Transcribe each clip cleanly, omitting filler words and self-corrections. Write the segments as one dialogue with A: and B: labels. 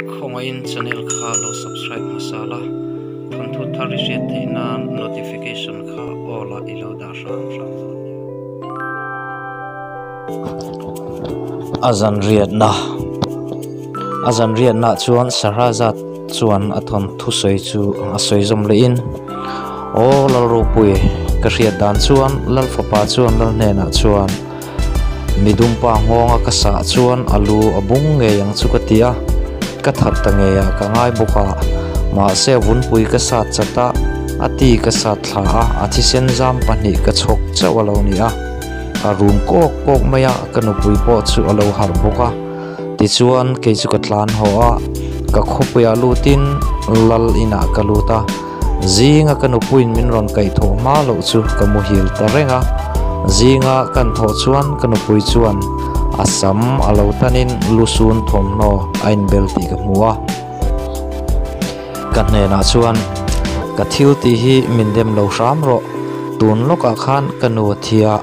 A: Khawngaihin channel kha lo subscribe hmasa la, thawnthu thar i hriat theih nan notification kha all ah i lo dah hram hram dawn nia. A zan riatna A zan riatna chuan Sahrazad chuan a thawnthu sawi chu a sawi zawm lehin, Aw Lalropui, ka hriat dan chuan Lal fapa chuan Lal hnenah chuan, Midumpa nghawnga ka sah chuan a lu a bung ngei ang chu ka ti a, ka that ta ngei ah ka ngai bawk a, mahse a vunpui ka sat chat a, a ti ka sat thla a, a thisen zam pahnih ka chhawk chauh a lo ni a, a rum kawk kawk mai a, ka nupui pawh chu a lo harh bawk a, tichuan kei chu ka tlan haw a, ka khawpuiah lutin lal inah ka lut a. Zinga ka nupuiin min rawn kaih thawh hma loh chu ka muhil ta reng a, zinga kan thawh chuan ka nupui chuan a sam a lo tanin lusun thawmhnaw a inbel tih ka hmu a. Ka hnenah chuan, Ka thil tih hi min dem lo hram rawh, tun lawkah khan ka nu a thi a,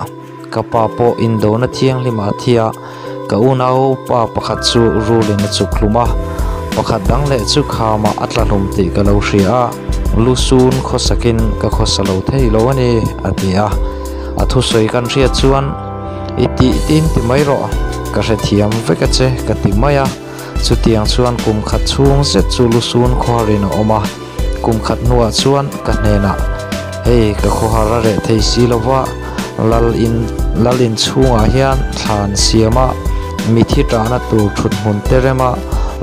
A: ka pa pawh indona thianghlimah a thi a, ka unau pa pakhat chu rulin a chuk hlum a, pakhat dang leh chu khamah a tla hlum tih ka lo hria a, lusun khawsakin ka khawsa lo thei lo a ni, a ti a. A thusawi kan hriat chuan, I tih tin ti mai rawh, ka hrethiam vek a che, ka ti mai a. Chutiang chuan kum khat chhung zet chu lusun khawharin a awm a, kum khat hnuah chuan ka hnenah, Hei, ka khawhar a reh thei si lo va, lal in lal in chhungah hian thlan siam a, mithi tahna tur thut hmun te rem a,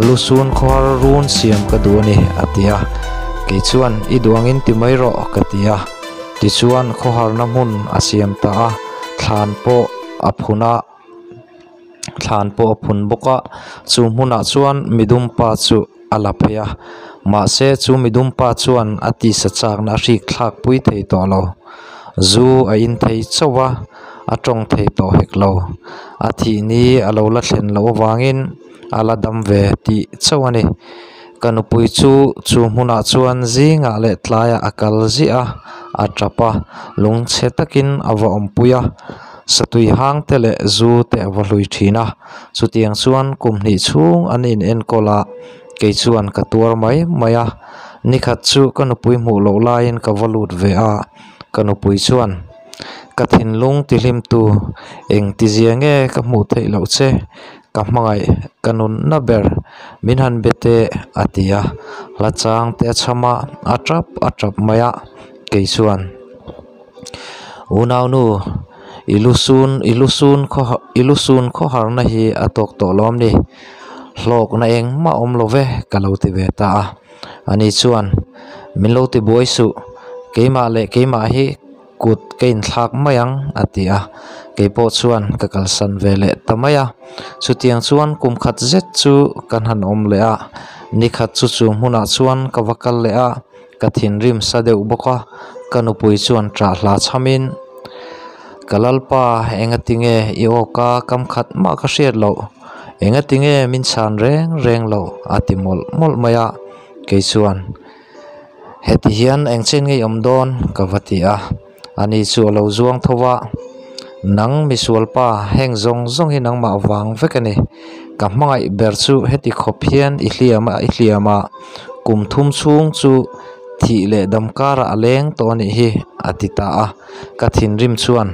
A: lusun khawhar run siam ka duh a ni, a ti a. Kei chuan, I duh angin ti mai rawh, ka ti a. Tichuan khawharna hmun a siam ta a, thlan pawh a phun a. Thlan pawh a phun bawk a, chu hmunah chuan midum pa chu a la phei a, mahse chu midum pa chuan a tisa chakna a hrik thlak pui thei tawh lo, zu a in thei chauh a, a tawng thei tawh hek lo, a thih ni a lo la thlen loh avangin a la dam ve tih chauh a ni. Ka nupui chu chu hmunah chuan zingah leh tlaiah a kal ziah a, a tap a, lungchhe takin a va awmpui a. Satui hang te leh zu te a va hlui thin a, chutiang chuan kum hnih chhung an in enkawl a, kei chuan ka tuar mai mai a, nikhat chu ka nupui hmuh loh laiin ka va lut ve a, ka nupui chuan ka thinlung ti hlim tu eng ti zia nge ka hmuh theih loh che, ka hmangaih ka nunna ber min han be teh a ti a, hla chang te a chham a, a tap a tap mai a, kei chuan. Unaunu, i lusun i lusun khaw i lusun khawharna hi a tawk tawh lawm ni? Hlawkna engmah awm lo ve ka lo ti ve ta a. Ani chuan, Min lo ti buai suh, keimah leh keimah hi kut ka inthlak mai ang a ti a. Kei pawh chuan ka kalsan ve leh ta mai a. Chutiang chuan kum khat zet chu kan han awm leh a. Nikhat chu chu hmunah chuan ka va kal leh a. Ka thinrim sa deuh bawk a, ka nupui chuan ṭah hla chhamin, Ka Lalpa, engatinge i awka kam khat mah ka hriat loh? Engatinge min chhan reng reng loh? a ti mawlh mawlh mai a, kei chuan, Heti hian engchen nge i awm dawn? ka va ti a, ani chu a lo zuang tho va, Nang misualpa, heng zawng zawng hi nangmah vang vek a ni. Ka hmangaih ber chu heti khawp hian i hliam a, i hliam a, kum thum chhung chu thih leh dam karah a leng tawh a nih hi, a ti ta a. Ka thinrim chuan,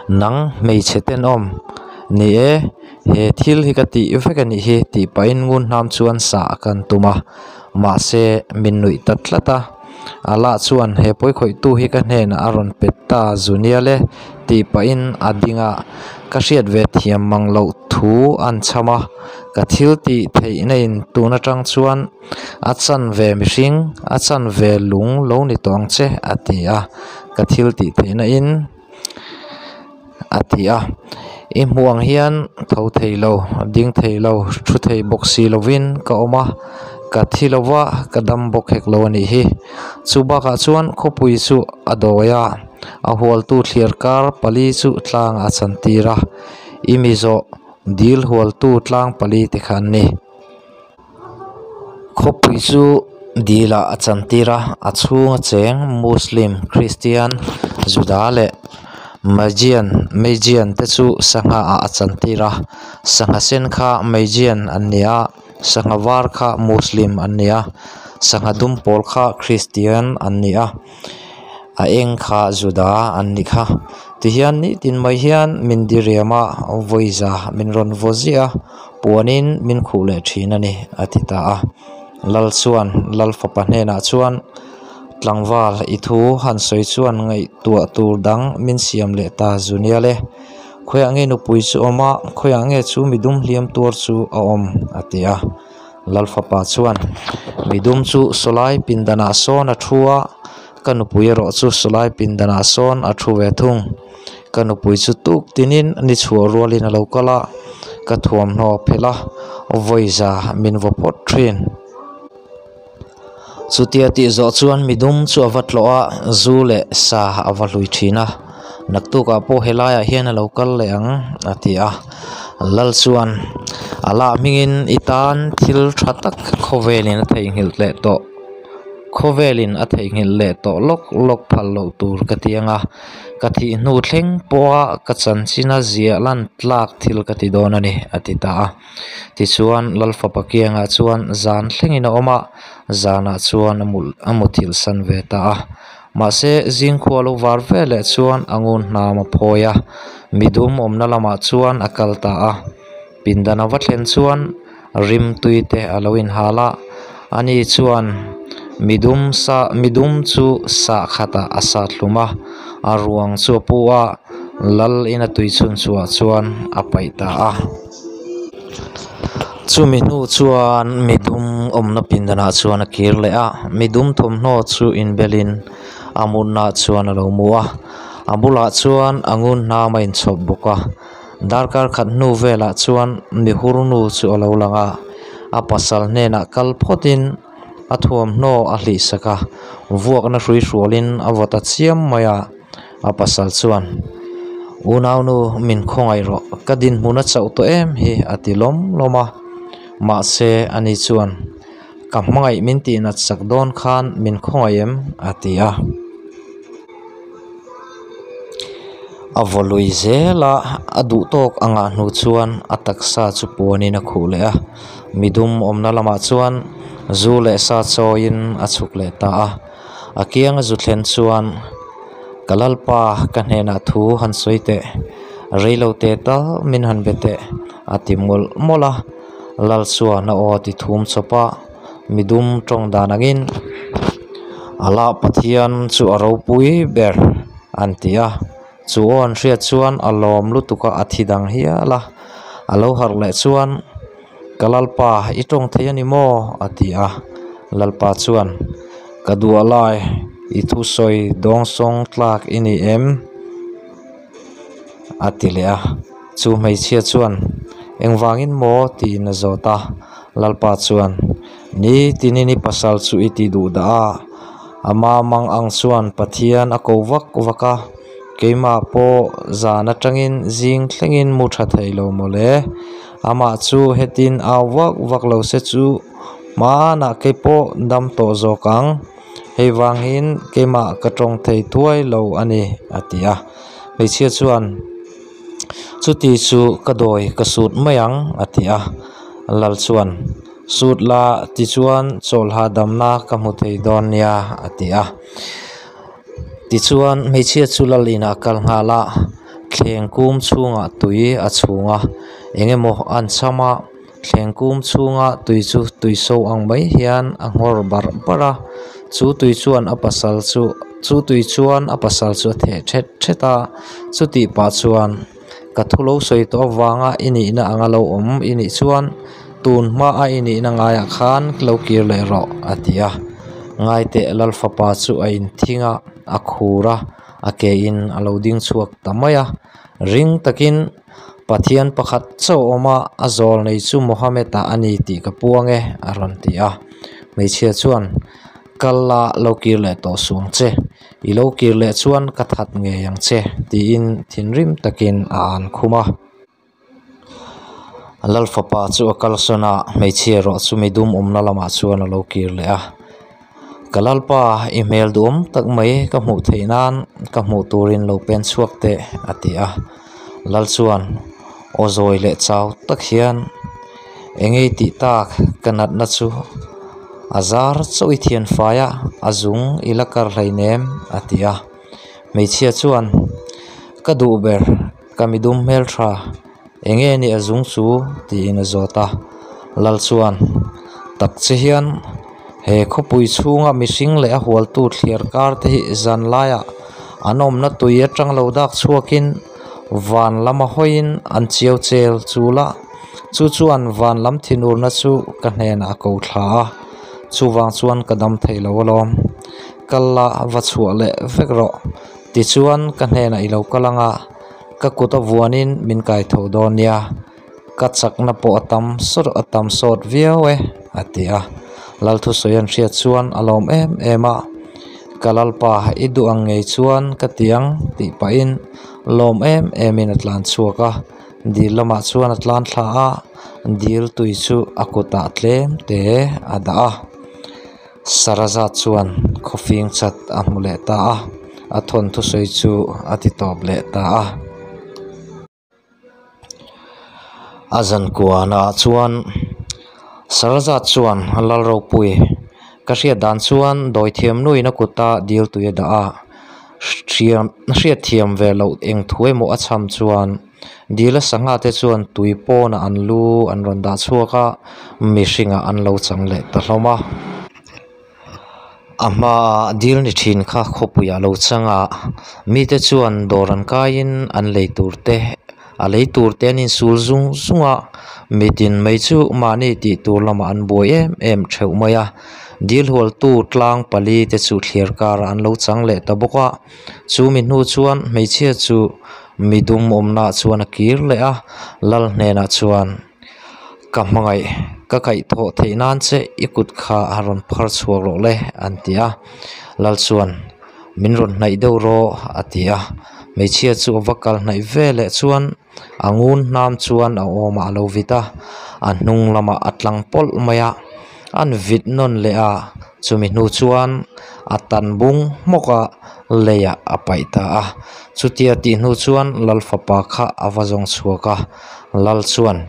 A: Nang hmeichhe tenawm, ni e, he thil hi ka tih vek a nih hi, tih pahin ngun hnam chuan sah kan tum a, mahse min nuih ta tlat a. Allah chuan he pawikhawihtu hi ka hnenah a rawn pet ta Zunia le tih pahin a ding a, ka hriat ve thiam mang loh thu an chham a, ka thil tih theihna in tun atang chuan a chan ve mihring, a chan ve lung lo ni tawh ang che a ti a, ka thil tih theihna in a ti a, i hmuh ang hian tho thei lo, ding thei lo, thu thei bawk si lovin ka awm a, ka thi lo va, ka dam bawk hek lo a nih hi. Chu bakah chuan khawpui chu a dawi a, a hualtu thliar kar pali chu tlangah a chantir a, i mi zawh dil hualtu tlang pali te kha an ni. Khawpui chu dil ah a chantir a, a chhunga cheng Muslim, Christian, Juda leh Magian Magian te chu sangha ah a chantir a, sangha sen kha Magian an ni a. Sangha var kha muslim an ni a sangha dum pawl kha christian an ni a a eng kha juda an nih kha tihian nitin mai hian min diriam a vawiza min rawn vaw ziah a puanin min khuh leh thin a ni a ti ta a lal chuan lal fapa hnenah chuan tlangval i thu han sawi chuan ngaihtuah tur dang min siam leh ta zu nia le khawiah nge nupui chu awm a khawiah nge chu midum hliam tuar chu a awm a ti a lal fapa chuan midum chu sawlai pindanah sawn a thu a ka nupui erawh chu sawlai pindanah sawn a thu ve thung ka nupui chu tuk tinin ni chhuah rualin a lo kal a ka thuamhnaw a phelh a vawiza min vaw phawt thin. Chutia tih zawh chuan midum chu a va tlawh a, zu leh sa a va hlui thin a, naktukah pawh helaiah hian a lo kal leh ang a ti a. Lal chuan a lah hmingin i tan thil tha tak khawvelin a theihnghilh leh tawh khawvelin a theihnghilh leh tawh lawk lawk phal loh tur ka ti ang a, ka thih hnu thleng pawha ka chanchina ziah lan tlak thil ka ti dawn a ni a ti ta a. Tichuan Lalfapa kiangah chuan zan thlengin a awm a, zanah chuan a mul a muthilh san ve ta a. Mahse zingkhua lo var ve leh chuan a ngun hnam a phawi a, midum awmna lamah chuan a kal ta a. Pindan a va thlen chuan rimtui te a lo inhal a, ani chuan midum sa midum chu sah khatah a sat hlum a, a ruang chu a pu a, Lal ina tui chhun chhuah chuan a paih ta a. Chumi hnu chuan midum awmna pindanah chuan a kir leh a, midum thawmhnaw chu inbelin a mutnaah chuan a lo mu a, a bulah chuan a ngun hnam a inchhawp bawk a. Darkar khat hnu velah chuan mihur nu chu a lo lang a, a pasal hnenah kal phawtin a thuamhnaw a hlihsak a, vuakna hrui hrualin a vaw ta chiam mai a. A pasal chuan, Unaunu min khawngaih rawh, ka dinhmun a chauh tawh em hi a ti lawm lawm a. Mahse ani chuan, Ka hmangaih min tihnat sak dawn khan min khawngaih em? a ti a. A vaw lui zel a, a duh tawk a ngah hnu chuan a taksa chu puanin a khuh leh a. Midum awmna lamah chuan zu leh sa chawiin a chhuk leh ta a. A kianga zu thlen chuan ka lalpa ka hnenah thu han sawi teh, reilo te tal min han be teh a ti mawlh mawlh a, lal chuan a aw ti thum chawp a, midum tawng dan angin Allah Pathian chu a ropui ber an ti a, chu aw an hriat chuan a lawm lutuk a a thi dang hial a, a lo harh leh chuan. Ka Lalpa, i tawng thei a ni maw? a ti a. Lalpa chuan, Ka duah lai, i thusawi dawngsawng tlak i ni em? a ti leh a. Chu hmeichhia chuan, Engvangin maw? tiin a zawt a. Lalpa chuan, Ni tinin i pasal chu i ti duh dah a, ama mang ang chuan Pathian a ko vak vak a. Keimah pawh zan atangin zing thlengin mu tha thei lo mawle. Amah chu hetin au vak vak lo se chu hmanah kei pawh dam tawh zawk ang. Hei vangin keimah ka tawng thei thuai lo a ni, a ti a. Hmeichhia chuan, Chuti chu ka dawi ka sut mai ang, a ti a. Lal chuan, Sut la, tichuan chawlha damna ka hmu thei dawn nia, a ti a. Tichuan hmeichhia chu lal inah a kal nghal a, thleng kum chhungah tui a chhung a, eng emaw an cham a, thleng kum chhunga tui chu tui so ang mai hian a nghawr barh barh a, chu tui chuan a pasal chu chu tui chuan a pasal chu a theh thet thet a, chutih pah chuan ka thu lo sawi tawh avanga i nihna anga lo awm i nih chuan tun hma a i nihna ngaiah khan lo kir leh rawh a ti a. Ngaiteh Lal fapa chu a inthing a, a khur a, a ke in a lo ding chhuak ta mai a. Ring takin Pathian pakhat chauh awm a, a zawl nei chu Mohammed-a a ni tih ka puang e a rawn ti a. Hmeichhia chuan Kal la lo kir leh tawh suh ang che. I lo kir leh chuan ka that ngei ang che tiin thinrim takin a an khum a. Lal fapa chu a kalsawn a, hmeichhia erawh chu midum awmna lamah chuan a lo kir leh a. Ka lalpa, i hmel duhawm tak mai ka hmuh theih nan ka hmuh turin lo pen chhuak teh a ti a. Lal chuan aw zawi leh chau tak hian. Enge i tih tak ka natna chu a zar chauh i thian fai a, a zung i la kar hleinem a ti a. Hmeichhia chuan Ka duh ber, ka midum hmeltha, enge ni a zung chu? tiin a zawt a. Lal chuan Tak che hian he khawpui chhunga mihring leh a hualtu thliar kar te hi zan laiah an awmna tui atang lo dak chhuakin van lama hawiin an chiau chel chul a, chu chuan van lam thinurna chu ka hnenah a ko thla a, chuvang chuan ka dam thei lo alawm. Kal la va chhuah leh vek rawh. Tichuan ka hnenah i lo kal ang a, ka kut a vuanin min kai tho dawn nia. Ka chakna pawh a tam sawt a tam sawt viau e, a ti a. Lal thusawi an hriat chuan a lawm em em a, Ka Lalpa, i duh ang ngei chuan ka ti ang, tih pahin lawm em emin a tlan chhuak a. Dil lamah chuan a tlan thla a, dil tui chu a kutah tlem te a dah a. Saraza chuan khawfing chat a hmu leh ta a, a thawn thusawi chu a ti tawp leh ta a. A zankuanah chuan Saraza chuan Lalropui, ka hriat dan chuan dawithiam nuin a kuta dil tui a dah a, hriatthiam ve loh eng thu emaw a chham chuan Dila sangha te chuan tui pawnah an lu an rawn dah chhuak a, mihringah an lo chang leh ta hlawm a. A hmaah dil ni thin kha khawpuiah lo chang a, mite chuan dawr an kaiin an lei tur te a lei tur te an insul zung zung a, mitin mai chu mahni tih tur lamah an buai em em theuh mai a. Dil hualtu tlang pali te chu thliar karah an lo chang leh ta bawk a. Chu mi hnu chuan hmeichhia chu midum awmnaah chuan a kir leh a, Lal hnenah chuan, Ka hmangaih, ka kaihthawh theih nan che i kut kha a rawn phar chhuak rawh le, an ti a. Lal chuan, Min rawn hnaih deuh rawh, a ti a. Hmeichhia chu a va kal hnaih ve leh chuan a ngun hnam chuan a awmah a lo vit a, a hnung lamah a tlang pawlh mai a, an vit nawn leh a, chumi hnu chuan a tan bung hmawk a, leiah a paih ta a. Chutia tih hnu chuan Lal fapa kha a va zawng chhuak a, Lal chuan,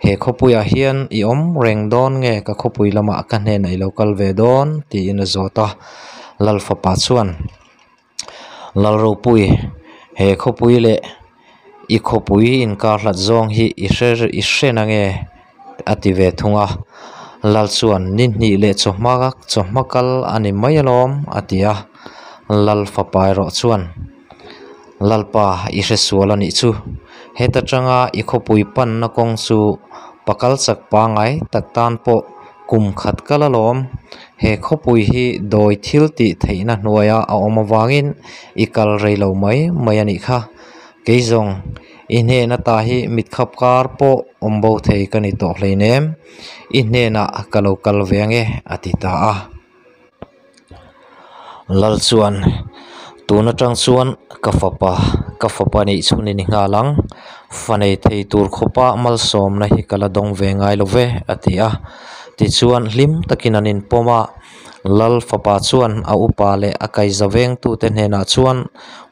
A: He khawpuiah hian i awm reng dawn nge ka khawpui lamah ka hnenah i lo kal ve dawn? tiin a zawt a. Lal fapa chuan. Lalropui, he khawpui leh i khawpui inkar hlat zawng hi i hre i hre na nge? a ti ve thung a. Lal chuan, Ni hnih leh chawhma chawhma kal a ni mai alawm, a ti a. Lal fapa erawh chuan, Lalpa, i hre sual a nih chu. Heta tanga i khawpui panna kawng chu pakal chak pangngai tak tan pawh Kum khat kal alawm, he khawpui hi dawi thil tih theihna hnuaia a awm avangin i kal rei lo mai mai a nih kha. Kei zawng, i hnena ta hi mitkhap kar pawh awm bo thei ka ni tawh hleinem, i hnenah ka lo kal ve ange, a ti ta a. Lal chuan, Tun atang chuan ka fapa, ka fapa nih chhun i ni nghal ang. Fa nei thei tur khawpa malsawmna hi ka la dawng ve ngai lo ve, a ti a. Tichuan hlim takin an inpawm a, Lal fapa chuan a upa leh a kaiza vengtute hnenah chuan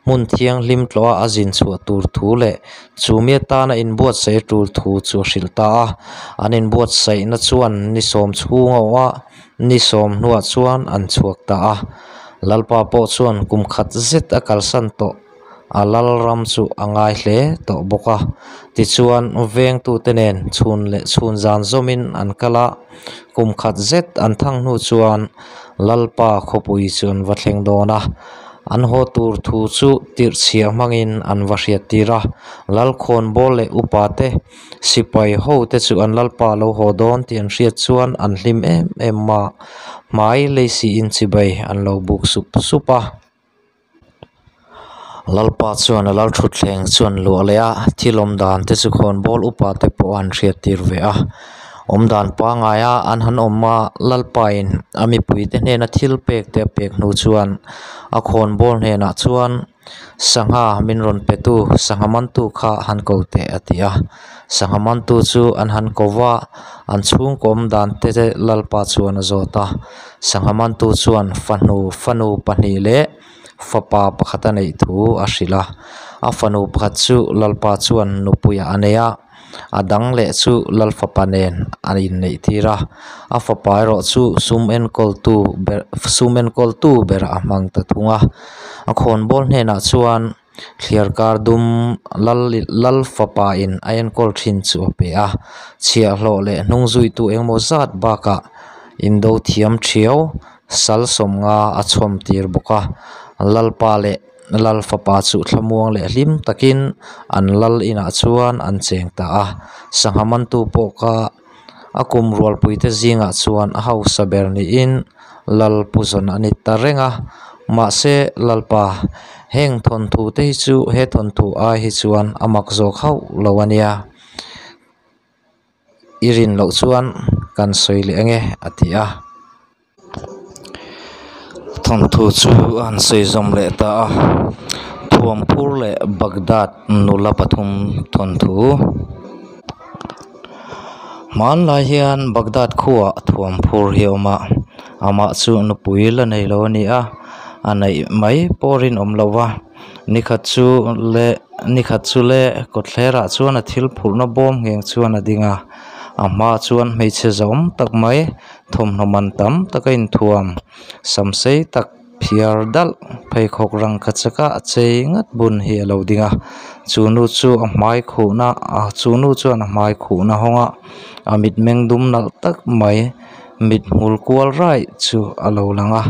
A: hmun thianghlim tlawha a zin chhuah tur thu leh chu mi atana inbuatsaih a tul thu chu a hrilh ta a. An inbuatsaihna chuan ni sawm chhung a awh a, Ni sawm hnuah chuan an chhuak ta a, Lalpa pawh chuan kum khat zet a kalsan tawh, a lalram chu a ngai hle tawh bawk a. Tichuan, vengtute nen chhun leh chhun zan zawmin an kal a, kum khat zet an thang hnu chuan Lalpa khawpui chu an va thleng dawn a. An haw tur thu chu tirhchhiah hmangin an va hriattir a, Lalkhawnbawl leh upate Sipai ho te chu an lalpa lo haw dawn tih an hriat chuan an hlim em em a, hmai lei siin chibai an lo buk sup sup a. Lalpa chuan a lal thutthleng chu an luah leh a, thil awm dan te chu khawnbawl upa te pawh an hriat tir ve a. Awm dan pangngai a an han awm a, lalpa in a mipui te hnena thil pek te a pek hnu chuan a khawnbawl hnenah chuan Sangha min rawn petu sangha mantu kha han ko teh a ti a. Sangha mantu chu an han ko va, an chhungkaw awm dan te Lalpa chuan a zawt a. Sangha mantu chuan fanu fanu pahnih leh fapa pakhat a neih thu a hrilh a. A fanu pakhat chu Lalpa chuan nupuiah a nei a. A dang leh chu lal fapa nen an inneih tir a, a fapa erawh chu sum enkawltu ber sum enkawltu berah a hmang ta thung a. A khawnbawl hnenah chuan thliar kar dum lal lal fapa in a enkawl thin chu a pe a, chhiahhlawh leh hnung zuitu engemaw zat bakah indo thiam thiau sal sawmnga a chhawm tir bawk a, lalpa leh lal fapa chu thlamuang leh hlim takin an lal inah chuan an cheng ta a, sangha mantu pawh kha a kum rualpui te zingah chuan a hausa ber niin lal pu zawn a ni ta reng a, mahse lalpa heng thawnthu te hi chu he thawnthu ai hi chuan a mak zawk hauh lo a nia. I rin loh chuan kan sawi leh ange a ti a. Thawnthu chu a han sawi zawm leh ta a. Thuamphur leh Baghdad nula pathum thawnthu. Hmanlai hian Baghdad khuaah thuamphur hi a awm a, amah chu nupui la nei lo a ni a, a neih mai pawh rinawm lo va. Nikhat chu leh nikhat chu le kawtthlerah chuan a thil phurhna bawm ngheng chuan a ding a, a hmaah chuan hmeichhe zawm tak mai thawmhnaw man tam tak a inthuam sam sei tak phiar dalh pheikhawk rangkha chaka a chei ngat bun hi a lo ding a chu nu chu a hmai khuhna ah chu nu chuan a hmai khuhna hawng a a mitmeng dum nalh tak mai mithmul kual raih chu a lo lang a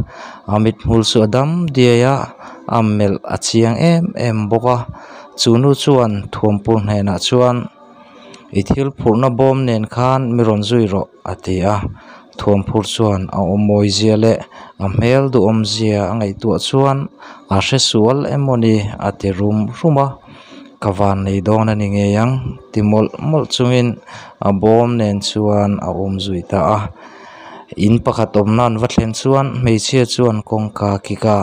A: a mithmul chu a dam diai a a melh a chiang em em bawk a chu nu chuan thuampur hnenah chuan i thil phurhna bawm nen khan mi rawn zui rawh a ti a thuamphur chuan a awm mawi zia leh a hmel duhawm zia a ngaihtuah chuan a hre sual emawni a ti rum rum a ka van nei dawn a ni ngei ang ti mawlh mawlh chungin a bawm nen chuan a awm zui ta a in pakhat awmna an va thlen chuan hmeichhia chuan kawngka kik a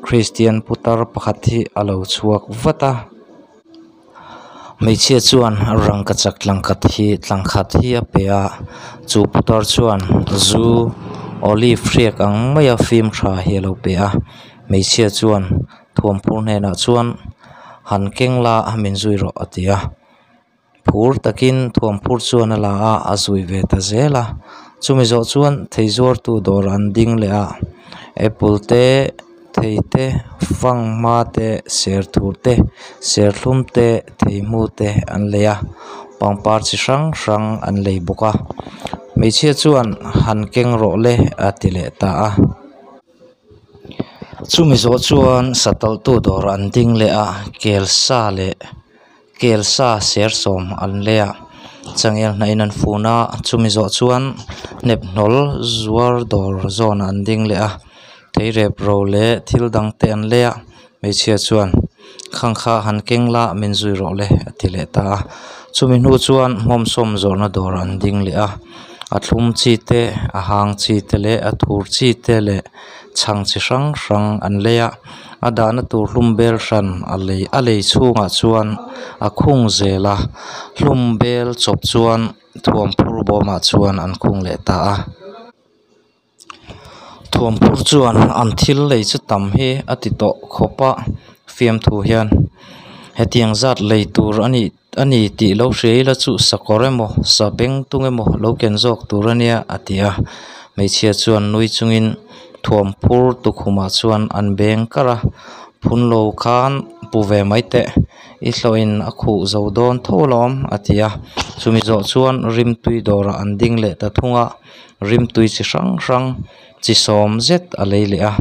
A: Kristian putar pakhat hi a lo chhuak vat a. Hmeichhia chuan rangkachak tlangkhat hi tlangkhat hi a pe a chu putar chuan zu olive hriak ang maia fim tha hi a lo pe a hmeichhia chuan thuamphur hnenah chuan han keng la min zui rawh a ti a phur takin thuamphur chuan a la a a zui ve ta zel a chumi zawh chuan thei zuartu dawr an ding leh a apple te. Thei te fanghma te serthur te serthlum te theihmu te an lei a pangpar chi hrang hrang an lei bawk a hmeichhia chuan han keng rawh le a ti leh ta a chumi zawh chuan satalh tu dawr an ding leh a kel sa leh kel sa ser sawm an lei a changel hnah in an fun a chumi zawh chuan hnep hnawl zuar dawr zawn ah an ding leh a. Theirep ro leh thil dang te an lei a hmeichhia chuan khang kha han keng la min zui rawh le a ti leh ta a chumi hnu chuan hmawmsawm zawrhna dawr an ding leh a a thlum chi te a hang chi te leh a thur chi te leh chhang chi hrang hrang an lei a a dahna tur hlum bel hran a lei a lei chhungah chuan a khung zel a hlum bel chawp chuan thuam phur bawmah chuan an khung leh ta a. Thuamphur chuan an thil lei chu tam hi a ti tawh khawp a fiamthu hian hetiang zat lei tur a nih a ni tih lo hria ila chu sakawr emaw sabengtung emaw lo ken zawk tur a nia a ti a hmeichhia chuan nui chungin thuamphur tukhumah chuan an beng kar a phun lo khan pu ve mai teh i hlawhin a khuh zo dawn tho alawm a ti a chumi zawh chuan rimtui dawrah an ding leh ta thung a. Rimtui chi hrang hrang chi sawm zet a lei leh a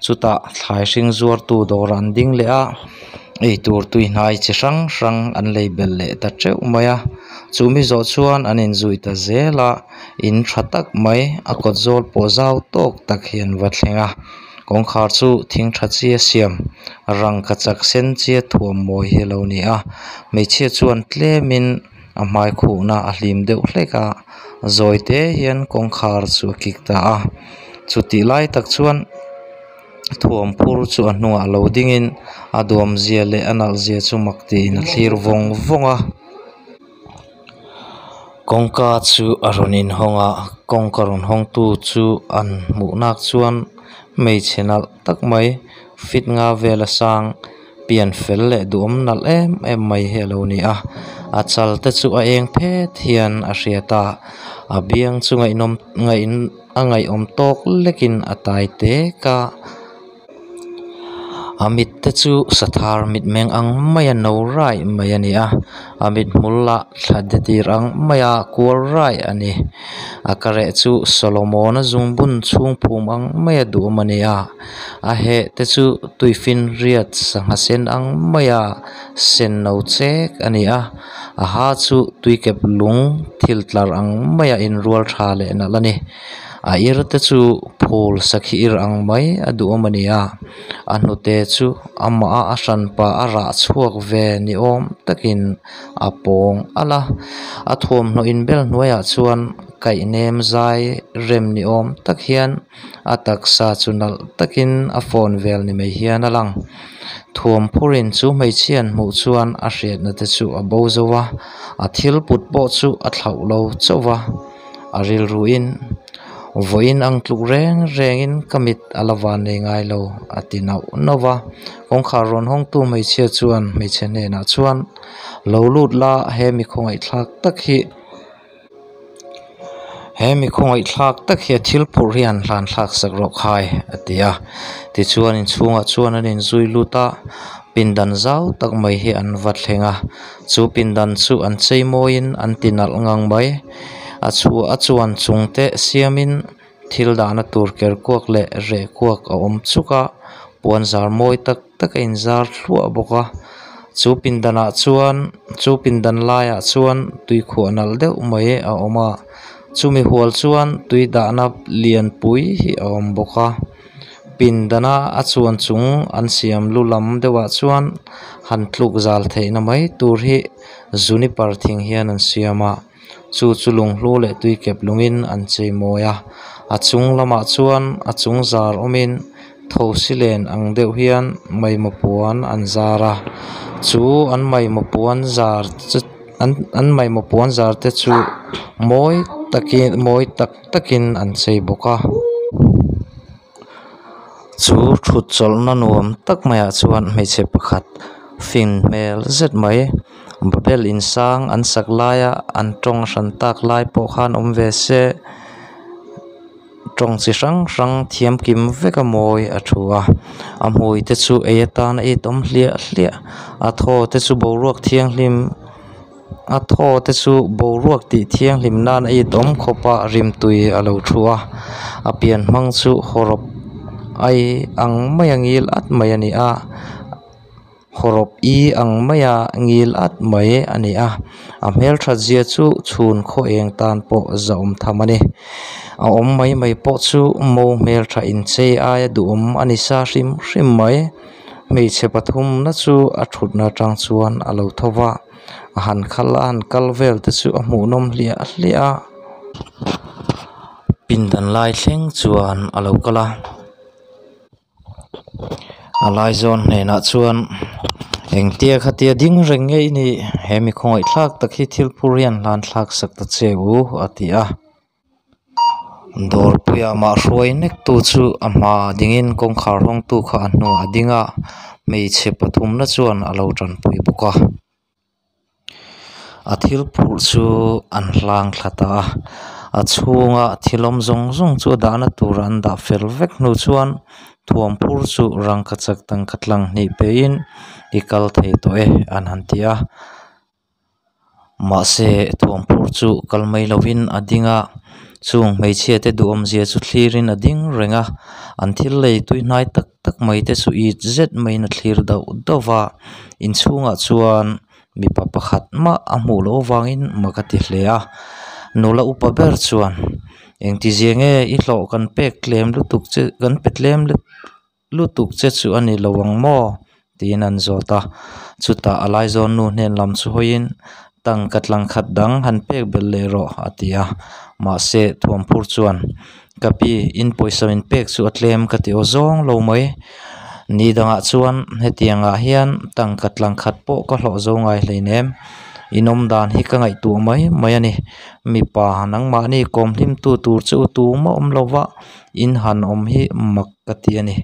A: chutah thlai hring zuartu dawr an ding leh a eitur tuihnai chi hrang hrang an lei belh leh ta teuh mai a chumi zawh chuan an inzui ta zel a in tha tak mai a kawt zawl pawh zau tawk tak hi an va thleng a kawngkhar chu thing tha chi a siam rangkachak sen chi a thuam mawi hi a lo ni a hmeichhia chuan tlemin a hmai khuhna a hlim deuh hlek a zawi te hian kawngkhar chu a kik ta a chutih lai tak chuan thuam phur chu a hnungah lo dingin a duam zia leh a nalh zia chu mak tiin a thlir vawng vawng a kawngka chu a rawn inhawng a kawngka rawn hawng tu chu an hmuh nak chuan hmeichhe nalh tak mai fit nga vel a sang pian fel leh duhawm nalh em em mai hi a lo ni a. A chal te chu a eng phet hian a hriat a a biang chu ngaihnawm ngaih a ngaihawm tawk lekin a tai tek a. A mit te chu sathar mitmeng ang maia no raih mai a ni a a mithmul lah thla de tir ang maia kual raih a ni a kareh chu Solomon-a zungbun chhung phum ang maia duhawm a ni a a heh te chu tuifinriat sangha sen ang maia sen no chek a ni a a ha chu tuikep lung thil tlar ang maia inrual tha leh nalh a ni. A ir te chu phul sakhi ir ang mai a duhawm a ni a a hnute chu amah a a hranpa a rah chhuak ve ni awm takin a pawng alh a a thuamhnaw inbel hnuaiah chuan kaih nem zai rem ni awm tak hian a taksa chu nalh takin a fawn vel ni mai hian a lang thuam phurin chu hmeichhia an hmuh chuan a hriatna te chu a bo zo a a thil put pawh chu a thlauh lo chauh va a rilruin vawiin ang tluk reng rengin ka mit a la van nei ngai lo a ti nauh nauh va kawngkhar rawn hawngtu hmeichhia chuan hmeichhe hnenah chuan lo lut la he mi khawngaihthlak tak hi he mi khawngaihthlak tak hi a thil phurh hi han hlan thlak sak rawh khai a ti a tichuan inchhungah chuan an inzui lut a pindan zau tak mai hi an va thleng a chu pindan chu an chei mawiin an ti nalh ngang mai. A chhuah a chuan chung te siamin thil dahna tur ker kuak leh reh kuak a awm chuk a puan zar mawi tak tak a inzar thluah bawk a chu pindanah chuan chu pindan laiah chuan tuikhuah nalh deuh mai a awm a chumi hual chuan tui dahna lianpui hi a awm bawk a pindana a chuan chung an siam lu lam deuhah chuan han tluk zal theihna mai tur hi juniper thing hian an siam a. Chu chu lunghlu leh tuikep lungin an chei mawi a a chung lamah chuan a chung zar awmin thosi len ang deuh hian maimaw puan an zar a chu an maimaw puan zar chu an an maimaw puan zar te chu mawi takin mawi tak takin an chei bawk a. Chu thut chawlhna nuam tak maiah chuan hmeichhe pakhat fin hmel zet mai Babel in sang an sak laia an tawng hran tak lai pawh khan awm ve se tawng chi hrang hrang thiam kim vek a mawi a thu a a hmui te chu ei atan a itawm hliah hliah a thaw te chu boruak thianghlim a thaw te chu boruak tih thianghlim nan a itawm khawp a rimtui a lo thu a a pian hmang chu hawrawp ai ang mai a ngil at mai a ni a. Hawrawp i ang maia ngil at mai a ni a a hmelthat zia chu chhun khaw eng tan pawh zahawm tham a ni a awm mai mai pawh chu mo hmeltha inchei aia duhawm a ni sa hrim hrim mai hmeichhe pathum na chu a thutna atang chuan a lo tho va a han khal a han kal vel te chu a hmuh nawm hliah hliah a pindan lai thleng chuan a lo kal a. A laizawn hnenah chuan engtia khatia ding reng nge i nih he mi khawngaihthlak tak hi thil phur hian hlan thlak sak ta che u a ti a dawrpuia mah hruai nek tu chu a hma dingin kawngkhar hawngtu kha a hnuah a ding a hmeichhe pathumna chuan a lo tanpui bawk a. A thil phurh chu an hlang thla ta a a chhunga thil awm zawng zawng chu a dahna tur an dah fel vek hnu chuan thuam phur chu rangkachak tangka tlang hnih peihin i kal thei tawh e an han ti a mahse thuam phur chu kal mai lovin a ding a chung hmeichhia te duhawm zia chu thlirin a ding reng a an thil lei tui hnai tak tak mai te chu it zet maiin a thlir dauh dauh va inchhungah chuan. Mipa pakhat mah a hmuh loh avangin mak a ti hle a nula upa ber chuan engtizia nge i hlawh kan pek tlem lutuk che kan pe tlem lutuk che chu a ni lo ang maw tiin an zawt a chutah a laizawn nu hnen lam chu hawiin tangka tlang khat dang han pek belh leh rawh a ti a mahse thuamphur chuan ka pi in pawisa min pek chu a tlem ka ti aw zawng lo mai. Ni dangah chuan hetiangah hian tangka tlang khat pawh ka hlawh zo ngai hleinem. Inawm dan hi ka ngaihtuah mai mai a ni. Mipa nangmahni kawm hlimtu tur chu tumah awm lova in han awm hi mak ka ti a ni.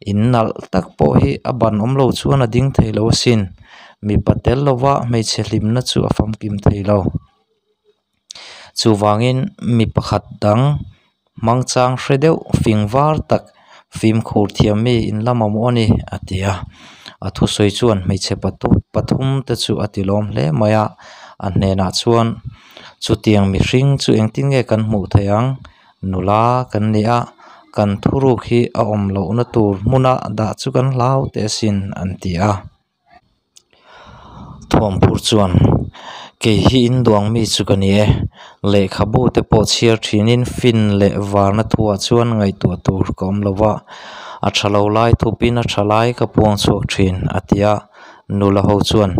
A: In nalh tak pawh hi a ban awm lo chuan a ding thei lo asin. Mipa tel lova hmeichhe hlimna chu a famkim thei lo. Chuvangin mi pakhat dang hmangchang hre deuh fing var tak fimkhur thiam mi in la mamawh a ni a ti a. A thusawi chuan hmeichhe pathum te chu a ti lawm hle mai a. A hnenah chuan chutiang mihring chu engtin nge kan hmuh theih ang? Nula kan ni a, kan thuruk hi a awm lohna tur hmuna dah chu kan hlau teh asin an ti a. Thuamphur chuan, Kei hi in duang mi chu ka ni e. Lehkhabu te pawh chhiar thinin fin leh varna thuah chuan ngaihtuah tur ka awm lo va, a tha lo lai thupin a tha lai ka puang chhuak thin, a ti a. Nula ho chuan,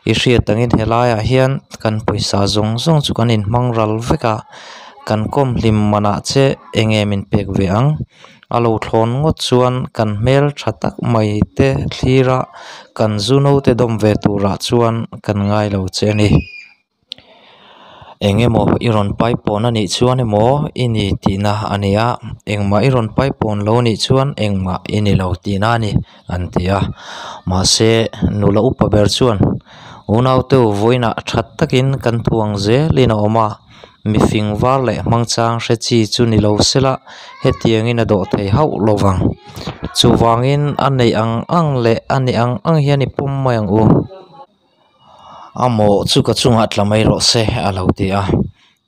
A: I hriat angin helaiah hian kan pawisa zawng zawng chu kan inhmang ral vek a, kan kawm hlim manah che enge min pek ve ang? A lo thlawn ngawt chuan kan hmel tha tak mai te thlir a, kan zu note dawm ve turah chuan kan ngai lo che a ni. Eng emaw i rawn paipawn a nih chuan emaw i ni tihna a ni a, engmah i rawn paipawn lo nih chuan engmah i ni lo tihna a ni, an ti a. Mahse, nula upa ber chuan, Unaute u vawiinah tha takin kan thuang zelin a awm a, Mi fing var leh hmangchang hre chi chu ni lo sela hetiangin a dawh thei hauh lo vang. Chuvangin a neih ang ang leh a nih ang ang hian i pawm mai ang u. A mawh chu ka chungah tla mai rawh se a lo ti a.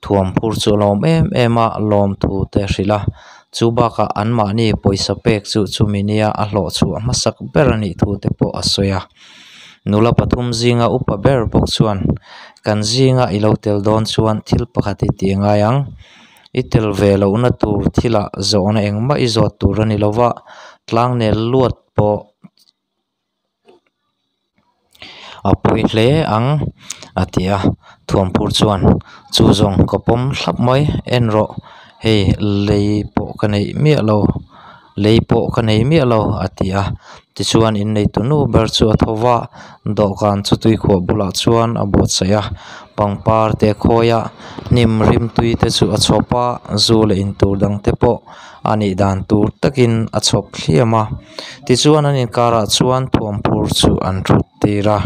A: Thuamphur chu a lawm em em a, lawmthu te a hrilh a. Chu bakah anmahni pawisa pek chu chumi nia a hlawh chhuah hmasak ber a nih thu te pawh a sawi a. Nula pathum zinga upa ber bawk chuan, Kan zinga i lo tel dawn chuan thil pakhat i tih ngai ang. I tel ve lohna tur thilah zawhna engmah i zawt tur a ni lo va, tlangnel luat pawh a pawi hle ang, a ti a. Thuamphur chuan, Chu zawng ka pawm thlap mai, en rawh, hei lei pawh ka neih miah lo. Lei pawh ka nei miah lo, a ti a. Tichuan inneitu nu ber chu a tho va, dawhkan chu tuikhuah bulah chuan a buatsaih a. Pangpar te a khawi a, hnim rimtui te chu a chhawp a, zu leh intur dang te pawh a nih dan tur takin a chhawp thliam a. Tichuan an inkarah chuan thuamphur chu an thut tir a.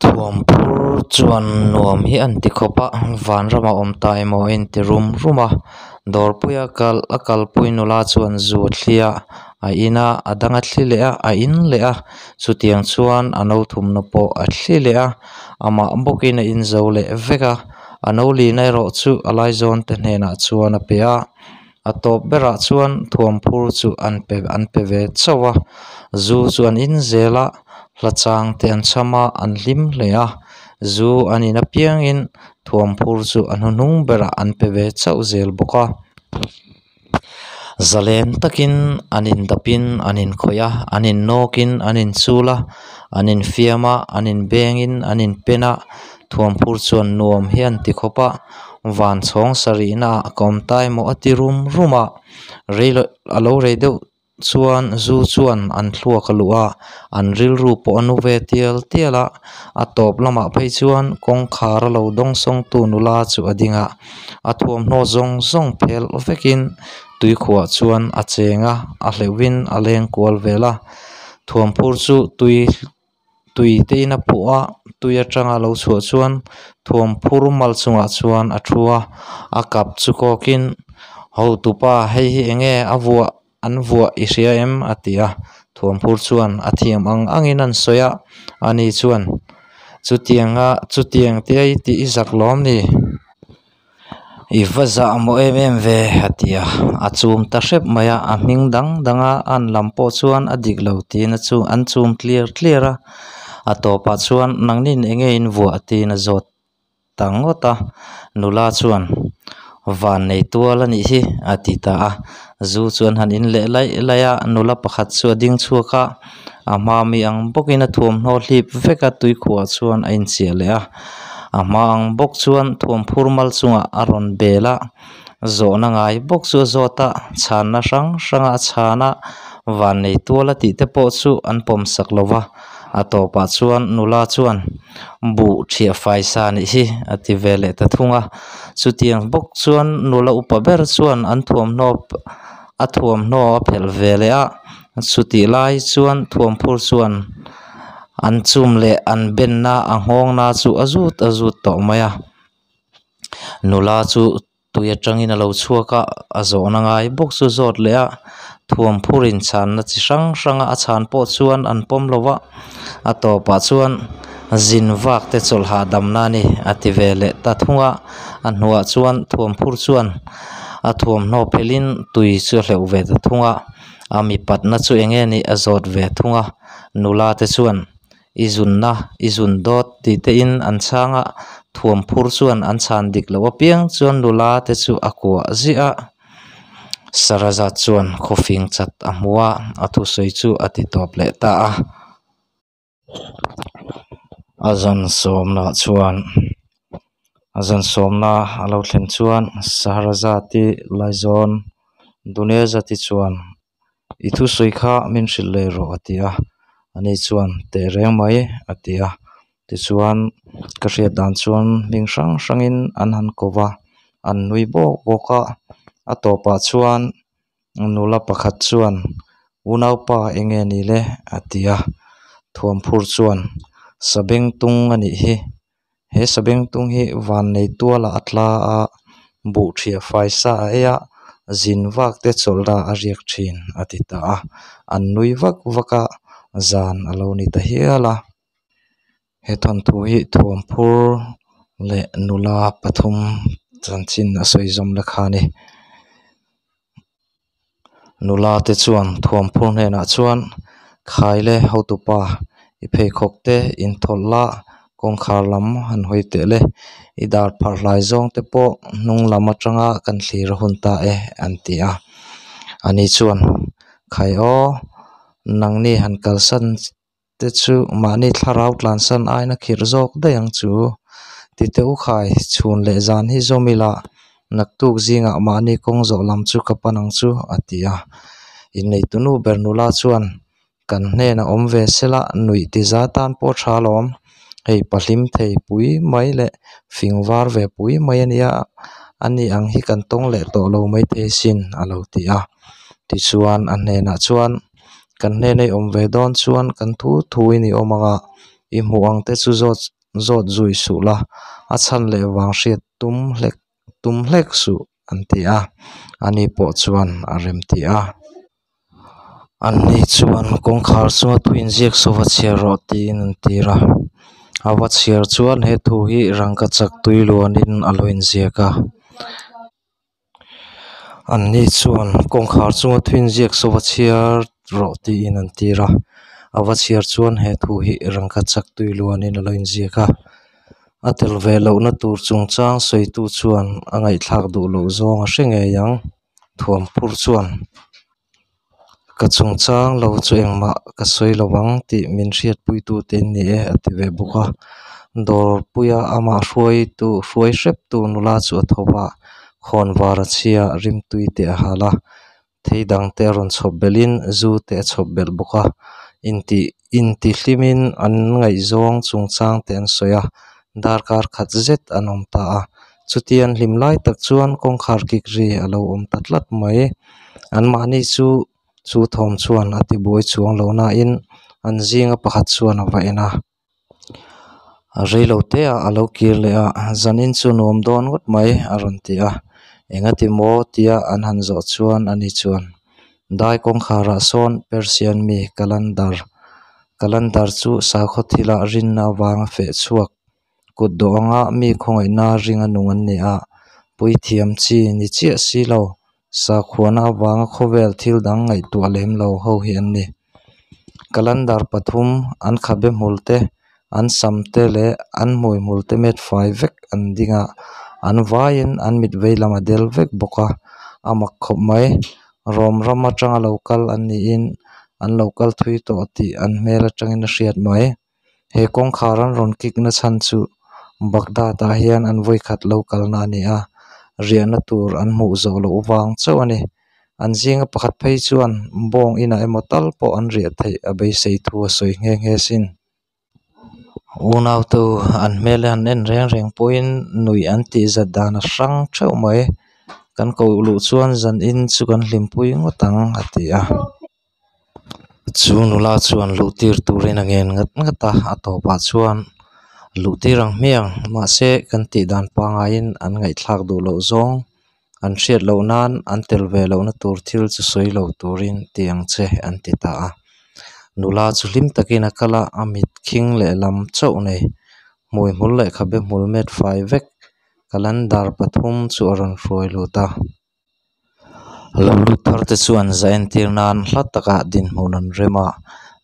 A: Thuamphur chuan nuam hi an ti khawp a, vanramah awm ta emaw a inti rum rum a. Dawrpuia kal a kalpui nula chuan zu a thli a, a in a, a dang a thli leh a, a in leh a. Chutiang chuan a no thumna pawh a thli leh a, amah bawkin a in zo leh vek a. A no lina erawh chu a laizawn te hnenah chuan a pe a. A tawp berah chuan thuamphur chu an pe an pe ve chauh a, zu chu an in zel a, hla chang te an chham a, an hlim hle a, zu an in apiangin thuamphur chu a hnuhnung berah an pe ve chauh zel bawk a. Zalen takin an indapin an inkhawih a, an innawkin an inchul a, an infiam a, an inbengin an inpen a, thuamphur chuan nuam hi an ti khawp a. Van chhawng sarihna ah ka awm ta emaw a ti rum rum a, rei loh a lo rei deuh chuan zu chuan an thluak a luh a, an rilru pawh a nu ve tial tial a, a tawp lamah phei chuan kawngkhar a lo dawng sawngtu nula chu a ding a, a thuamhnaw zawng zawng phelh vekin tuikhuah chuan a cheng a, a hleuhin a leng kual vel a, thuamphur chu tui. Tui te in a phuh a tui atanga lo chhuah chuan thuam phur mal chungah chuan a thu a a kap chu kawkin hotupa hei hi eng nge a vuah an vuah i hria em a ti a thuam phur chuan a thiam ang angin an sawi a ani chuan chutianga chutiang te i tih i zak lawm ni. I va zah maw em em ve a ti a, a chum ta hrep mai a, a hming dang dang a an lam pawh chuan a dik lo tiin a chu an chum tliar tliar a, a tawpah chuan nangnin eng nge in vuah tiin a zawt ta ngawt a, nula chuan van nei tual a nih hi a ti ta a, zu chu an han in leh laih laih a, nula pakhat chu a ding chhuak a, a hma mi ang bawkin a thuamhnaw hlip vek a tuikhuah chuan a inchiah leh a. A hma ang bawk chuan thuamphur mal chungah a rawn bel a, zawhna ngai bawk chu a zawt a, chhanna hrang hranga a chhan a, vannei tual a tih te pawh chu an pawm sak lo va, a tawpah chuan nula chuan buh thiah fai sa nih hi a ti ve leh ta thung a, chutiang bawk chuan nula upa ber chuan an thuamhnaw a thuamhnaw a phelh ve leh a. Chutih lai chuan thuamphur chuan an chum leh an benna a nghawngna chu a zut a zut tawh mai a. Nula chu tui atangin a lo chhuak a, a zawhna ngai bawk chu zawt leh a, thuamphur inchhanna chi hrang hranga a chhan pawh chuan an pawm lo va, a tawpah chuan zin vak te chawlh hahdamna a ni a ti ve leh ta thung a, a hnuah chuan thuamphur chuan a thuamhnaw phelhin tui chu a hleuh ve ta thung a, a mipatna chu eng nge nih a zawt ve thung a, nula te chuan I zunna, i zun dawt tih te in an chhang a, thuam phur chuan an chhan dik loh apiang chuan nula te chu a kuah ziah a. Sarazat chuan khawfing chat a hmu a, a thusawi chu a ti tawp leh ta a. A zan sawmna chuan a zan sawmna a lo thlen chuan Sarazati laizawn Dunezati chuan I thusawi kha min hrilh leh rawh a ti a, ani chuan teh reng mai a ti a. Tichuan ka hriat dan chuan hming hrang hrangin an han ko va, an nui bawk bawk a. A tawpah chuan nula pakhat chuan Unaupa eng nge ni le? a ti a. Thuamphur chuan Sabengtung a nih hi. He sabengtung hi vannei tualah a tla a, buh ṭhiah fai sa a ei a, zin vak te chawlhna a riak ṭhin a ti ta a. An nui vak vak a, zan a lo ni ta hial a. He thawnthu hi thuamphur leh nula pathum chanchin a sawi zawm la kha a ni. Nula te chuan thuamphur hnenah chuan Khaile hotupa i pheikhawk te inthawlh la, kawngkhar lam han hawi teh le, i dar pharh hlai zawng te pawh hnung lam atanga kan thlir a hun ta e an ti a. Ani chuan Khai aw, nangni han kalsan te chu mahni thlarau tlansan aina khirh zawk daih ang chu. Ti teh u khai, chhun leh zan hi zawm ila, naktuk zingah mahni kawng zawh lam chu ka pan ang chu, a ti a. Inneitunu ber nula chuan, Kan hnenah awm ve sela, nuih ti za tan pawh tha alawm. Hei pahlim thei pui mai leh fing var ve pui mai a nia, ani ang hi kan tawng leh tawh lo maithei sin, a lo ti a. Tichuan a hnenah chuan, Kan hnena i awm ve dawn chuan kan thu thuin i awm ang a, i hmuh ang te chu zawt zawt zui suh la, a chhan leh vang hriat tum hlek tum hlek suh, an ti a. Ani pawh chuan a rem ti a. Anni chuan kawngkhar chunga thu inziak saw va chhiar rawh tiin an tir a. A va chhiar chuan he thu hi rangkachak tui luanin a lo inziak a. Anni chuan kawngkhar chunga thu inziak saw va chhiar rawh tiin an tir a. A va chhiar chuan he thu hi rangkachak tui luanin a lo inziak a. A tel ve lohna tur chungchang sawitu chuan a ngaihthlak duh loh zawng a hre ngei ang. Thuamphur chuan, Ka chungchang lo chu engmah ka sawi lo ang tih min hriatpuitute in ni e a ti ve bawk a. Dawrpuia amah hruaitu hruai hreptu nula chu a tho va, khawnvar a chhia rimtui te a hal a, thei dang te a rawn chhawp belhin zu te a chhawp belh bawk a. Inti intihlimin an ngaihzawng chungchang te an sawi a, darkar khat zet an awm ta a. Chuti an hlim lai tak chuan kawngkhar kik ri a lo awm ta tlat mai. Anmahni chu chu thawm chuan a tibuai chuang lo nain an zinga pakhat chuan a va en a. Reilo teah a lo kir leh a, Zanin chu nuam dawn ngawt mai a rawn ti a. Engati maw tia an han zawh chuan ani chuan Dai kawngkharah sawn Persian mi Kalandar Kalandar chu sakhaw thilah rinna avanga feh chhuak Kut dawh anga mi khawngaihna ringa nung an ni a, puithiam chi ni chiah si lo, sakhuana avanga khawvel thil dang ngaihtuah lem lo ho hi an ni. Kalandar pathum, an khabe hmul te, an sam te leh an hmui hmul te met fai vek an ding a, an vaiin an mit vei lam a del vek bawk a, a mak khawp mai. Rom ram atanga lo kal an niin an lo kal thui tawh tih an hmel atangin a hriat mai. He kawngkhar an rawn kik na chhan chu Baghdad ah hian an vawikhat lo kalna a ni a, riahna tur an hmuh zawh loh vang chauh a ni. An zinga pakhat phei chuan bawng inah emaw tal pawh an riah theih a beisei thu a sawi nghe nghe sin. Unaute u, an hmel an en reng reng pawhin nuih an tih zat dan a hrang theuh mai. Kan koh luh chuan zan in chu kan hlimpui ngawt ang a ti a. Chu nula chuan luhtir turin a ngen ngat ngat a, a tawpah chuan luhtir ang hmiang, mahse kan tih dan pangaiin an ngaihthlak duh loh zawng an hriat loh nan an tel ve lohna tur thil chu sawi lo turin ti ang che an ti ta a. Nula chu hlim takin a kal a, a mit khing lehlam chauh nei, hmui hmul leh khabe hmul met fai vek Kalandar pathum chu a rawn hruai lut a. Lo lut thar te chuan za entir nan hla takah dinhmun an rem a,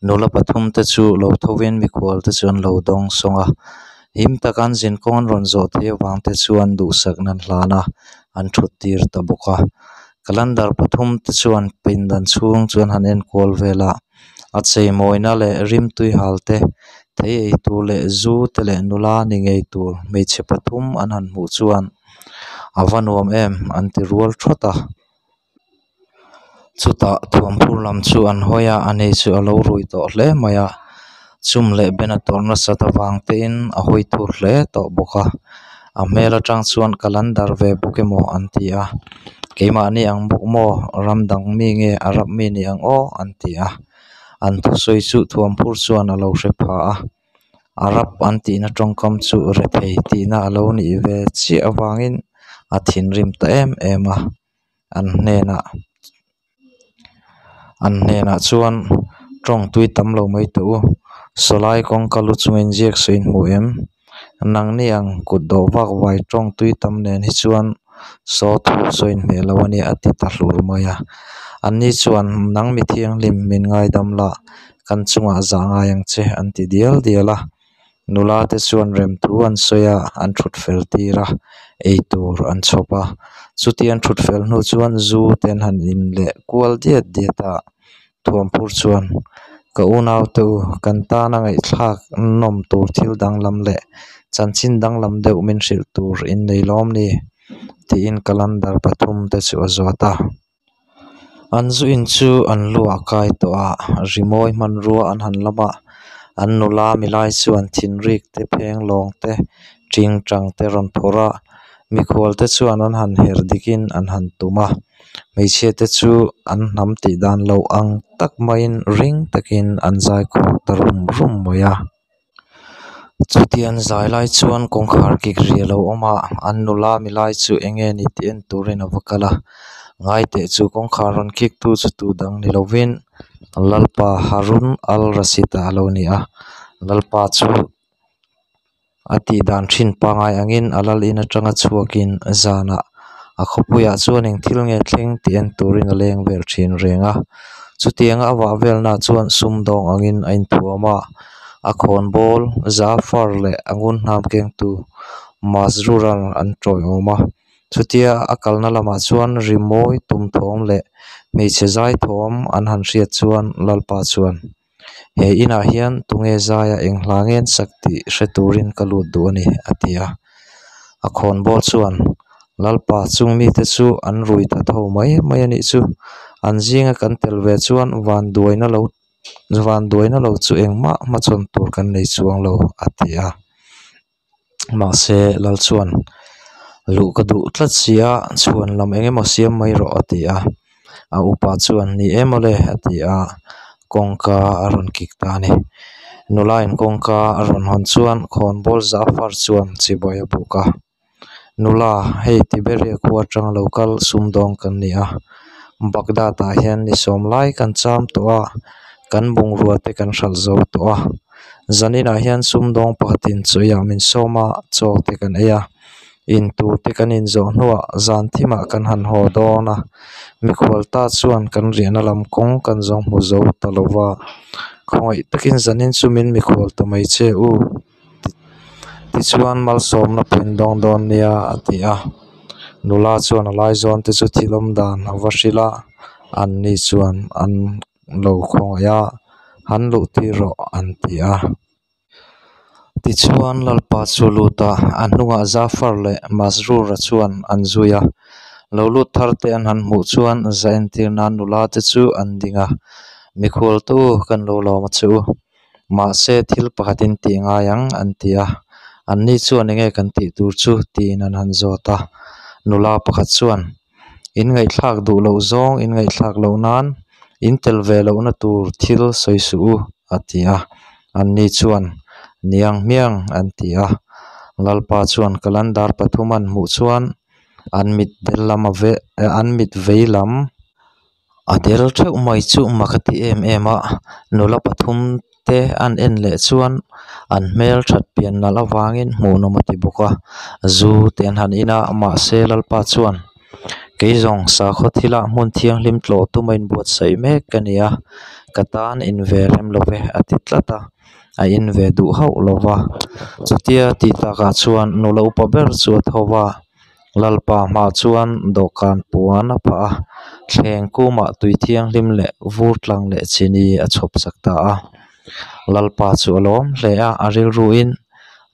A: nula pathum te chu lo thovin mikhual te chu an lo dawng sawng a, him taka an zinkawng an rawn zawh theih avang te chuan duhsakna an hlan a, an thut tir ta bawk a. Kalandar pathum te chuan pindan chhung chu an han enkual vel a, a cheimawina leh rimtui hal te, thei ei tur leh zu te leh nula ni ngei tur hmeichhe pathum an han hmuh chuan a va nuam em an ti rual thawt a. Chutah thuamphur lam chu an hawi a, ani chu a lo rui tawh hle mai a, chum leh ben a tawrh nasat avang tein a hawi thur hle tawh bawk a, a hmel atang chuan ka lan dar ve bawk emaw an ti a, keimahni ang bawk maw ram dang mi nge Arab mi ni ang aw an ti a, an thusawi chu thuamphur chuan a lo hre pha a, Arab an tihna tawngkam chu rethei tihna a lo nih ve chiah avangin a thinrim ta em em a. An hnenah an hnenah chuan tawng tui tam lo mai teh u, sawlai kawngka lu chunga inziak sawi in hmu em? Nangni ang kut dawh vak vai tawng tui tam nen hi chuan saw thu sawi in hmeh lo a nia a ti ta hlur mai a. Anni chuan nang mi thianghlim min ngaidam la, kan chungah zah ngai ang che an ti dial dial a. Nula te chuan remthu an sawi a, an thut fel tir a, eitur an chhawp a. Chuti an thut fel hnu chuan zu te an han in leh kual diat diat a, Thuamphur chuan, Ka unaute u, kan tana ngaihthlak nawm tur thil danglam leh chanchin danglam deuh min hrilh tur in nei lawm ni? tiin Kalandar pathum te chu a zawt a. An zu in chu an lu ah kai tawh a, rimawi hmanrua an han lam a, an nula milai chuan thinrik te pheng lawng te tingtang te rawn phawrh a, mikhual te chuan an han herh dik in an han tum a, hmeichhia te chu an hnam tih dan lo ang tak maiin ring takin an zai khur ta rum rum mai a. Chuti an zai lai chuan kawngkhar kik ri a lo awm a, an nula milai chu eng nge ni tih en turin a va kal a. Ngaiteh chu kawngkhar rawn kik tu chu tu dang ni lovin Lalpa Harun al-Rashid-a a lo ni a. Lalpa chu a tih dan thin pangngai angin a lal in atanga chhuakin zanah a khawpuiah chuan eng thil nge thleng tih en turin a leng vel thin reng a. Chutianga a vah velna chuan sumdawng angin a inthuam a, a khawnbawl Zafar leh a ngunhnam kengtu Masruran an tawiawm a. Chutia a kalna lamah chuan rimawi tum thawm leh hmeichhe zai thawm an han hriat chuan Lalpa chuan, He inah hian tunge zaia eng hla ngen sak tih hre turin ka lut duh a ni, a ti a. A khawnbawl chuan, Lalpa, chung mite chu an rui ta tho mai mai a nih chu. An zinga kan tel ve chuan vanduaina lo vanduaina lo chu engmah hmachhawn tur kan nei chuang lo, a ti a. Mahse, Lal chuan, Luh ka duh tlat si a, chhuan lam eng emaw siam mai rawh, a ti a. A upa chuan, Ni em awle, a ti a, kawngka a rawn kik ta a ni. Nulain kawngka a rawn hawn chuan khawnbawl Zafar chuan chibai a buk a. Nula, hei Tiberia khua atanga lo kal sumdawng kan ni a, Baghdad-ah hian ni sawm lai kan cham tawh a, kan bungrua te kan hralh zo tawh a. Zaninah hian sumdawng pakhatin chawiah min sawm a, chaw te kan ei a, in tur te kan inzawh hnuah zan thimah kan han haw dawn a, mikhual ta chuan kan riahna lam kawng kan zawng hmu zo ta lo va, khawngaih takin zanin chu min mikhual ta mai che u. Tichuan malsawmna pawhin dawng dawn nia a ti a. Nula chuan a laizawn te chu thil awm dan a va hrilh a, anni chuan an lo khawngaih a, Han luh tir rawh an ti a. Tichuan Lalpa chu a lut a, a hnungah Zafar leh Masroor-a chuan an zui a. Lo lut thar te an han hmuh chuan za entir nan nula te chu an ding a, Mikhual te u, kan lo lawm a che u. Mahse thil pakhat in tih ngai ang an ti a, anni chuan enge kan tih tur chu tiin an han zawt a. Nula pakhat chuan, In ngaihthlak duh loh zawng in ngaihthlak loh nan In tel ve lohna tur thil sawi suh u, a ti a. Anni chuan, Niang hmiang, an ti a. Lalpa chuan Kalandar pathum an hmuh chuan an mit del lam a ve an mit vei lam a del theuh mai chu mak a ti em em a. Nula pathum te an en leh chuan an hmel that pian nalh avangin hmuhnawm a ti bawk a. Zu te an han in a, mahse Lalpa chuan Kei zawng sakhaw thila hmun thianghlim tlawh tum a inbuatsaih mek ka ni a, ka tan in ve rem lo ve a ti tlat a, a in ve duh hauh lo va. Chutia tih takah chuan nula upa ber chu a tho va, Lalpa hmaah chuan dawhkan puan a phah a, thleng kumah tui thianghlim leh vur tlang leh chini a chhawp sak ta a. Lalpa chu a lawm hle a, a rilruin,